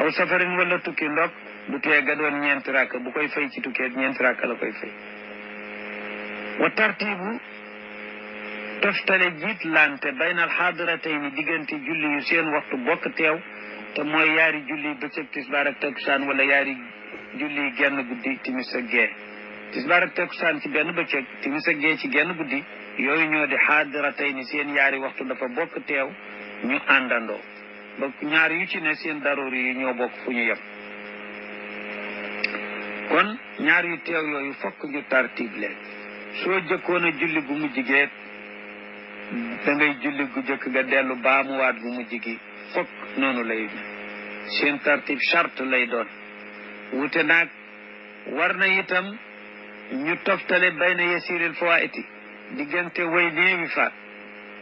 aw safarin wala tukki ndog du tee ga doon ñeenti rakk bu koy fay ci tukkee ñeenti rakk la koy fay wa tartibu toftale jiit lante baynal xaadiratayni diggante julli yu seen waxtu bokk teew te mooy yaari julli bëccëg tisbaar ak takkusaan wala yaari julli genn guddi timis ak gee tisbaar ak takkusaan ci benn bëccëg timis ak gee ci genn guddi yooyu ñoo di xaadiratayni seen yaari waxtu dafa bokk teew ñu àndandoo ba ñaar yu ci ne seen daruri yi ñoo bokk fu ñu yem kon ñaar yu teew yooyu fokk ñu tartib leen soo jëkkoon a julli gu mujj gee da ngay julli gu jëkk ga dellu baamuwaat gu mujj gi fokk noonu lay seen tartib charte lay doon wute naag war na itam ñu toftale bayna yasiril fawaiti diggante way néewi faat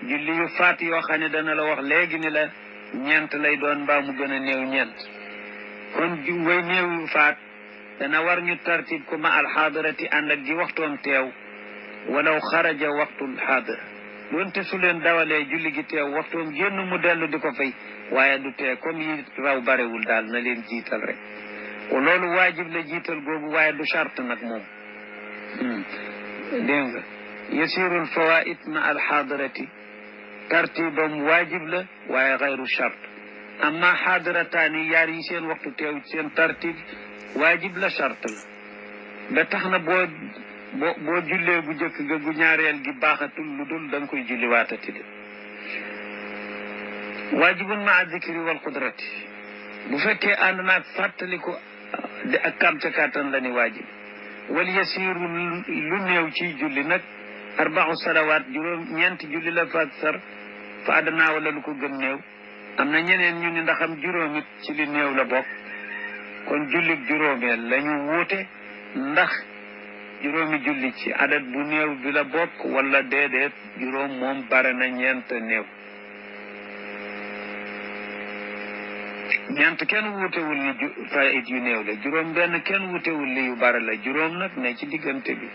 julli yu faat yoo xam ne dana la wax léegi ni la ñeent lay doon mbaa mu gën a néew ñeent kon way néewi faat dana war ñu tartib ko ma alxaadarati ànd ak gi waxtoom teew walaw xaraja waxtul xaadara doonte su leen dawalee julli gi teew waxtoom génn mu dellu di ko fay waaye du tee comme yi raw barewul daal na leen jiital rek loolu waajib la jiital googu waaye du charte nag moom dégg nga yasirul fawaid ma alxaadarati tartibam waajib la waaye xayru charte amma xaadarataani yaar yi seen waxtu teew seen tartib waajib la charte la ba tax na boo jullee gu jëkk ga gu ñaareel gi baaxatul lu dul da nga koy julli waatati de waajibun maa dikri wal qudrati bu fekkee ànd naag fàttali ko de ak kam ca kàttan la ni waajib wal yasiru lu néew ci julli nag arba'u salawaat ñeenti julli la fa aksar fa adnaa wala lu ko gën néew am na ñeneen ñu ni ndaxam juróomit ci li néew la bokk kon jullik juróomeel la ñu wuute ndax juróomi julli ci adat bu néew bi la bokk wala déedéet juróom moom bare na ñeent néew ñeent kenn wutewul ni faid yu néew la juróom benn kenn wutewul li yu bare la juróom nag ne ci diggante bi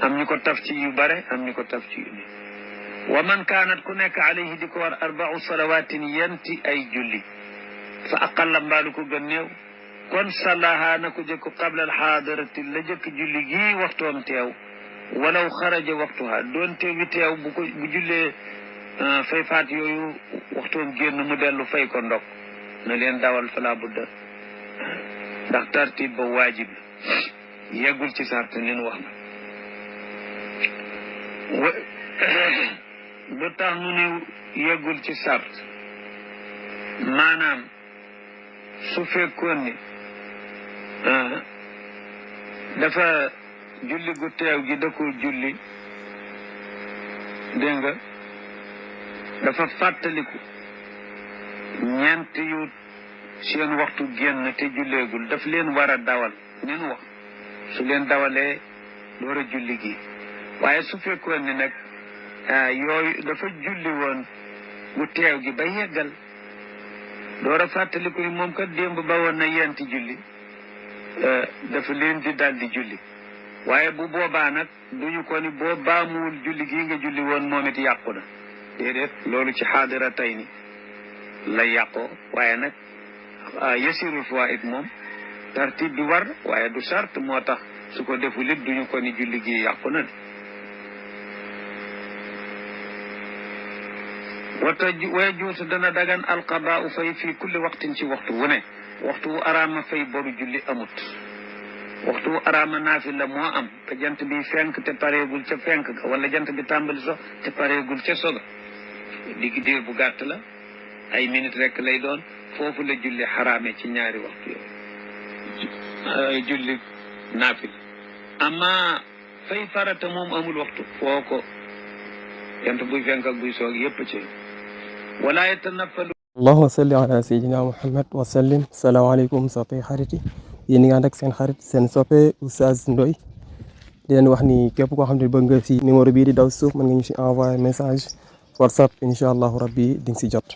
am ñu ko taf ci yu bare am ñu ko taf ci yu néew wa man kaanat ku nekk alayhi di ko war arba'u salawaatin yenti ay julli fa aqalla mbaalu ko gën néew kon sallaha na ko jëkk qabla alxaadarati la jëkk julli gii waxtoom teew walaw xaraja waxtuha doonte wi teew bu jullee fay faat yooyu waxtoom génn mu dellu fay ko ndok na leen dawal fala budda ndax tartib ba waajib la yeggul ci sart leen wax na lu tax nu ne yeggul ci sart maanaam su fekkoon ni dafa julli gu teew gi da ko julli dégg nga dafa fàttaliku ñeent yu seen waxtu génn te julleegul daf leen war a dawal nen wax su leen dawalee door a julli gi waaye su fekkoon ni nag yooyu dafa julli woon gu teew gi ba yeggal door a fàttaliku ni moom kat démb ba woon na yenti julli dafa leen di daal di julli waaye bu boobaa nag duñu ko ni boo baamuwul julli gii nga julli woon moom it yàqu na déedéet loolu ci xaadira tey ni la yàqoo waaye nag yasirul fawaid moom tartib bi war waaye du sart moo tax su ko deful it duñu ko ni julli gi yàqu na de way juutu dana dagan alqadaa u fay fii kulli waxtin ci waxtu wu ne waxtu wu araama fay boru julli amut waxtu wu araama naafila moo am te jant bi fenk te pareegul ca fenk ga wala jant bi tàmbali so te pareegul ca soga digg diir bu gàtt la ay minute rek lay doon foofu la julli xaraame ci ñaari waxtu yooyu julli naafila amma fay farata moom amul waxtu foo ko jant buy fenk ak buy soog yépp ci wala yatanaffalu allahumma salli ala sayyidina muhammad wa sallim salaamaaleykum soppe xarit yi yéen nga ànd ak seen xarit seen soppe Oustaz Ndoye di leen wax ni képp koo xam ne bëgg nga si numéro bii di daw suuf mën nga ñu si envoyer message WhatsApp incha allahu rabbi di nga si jot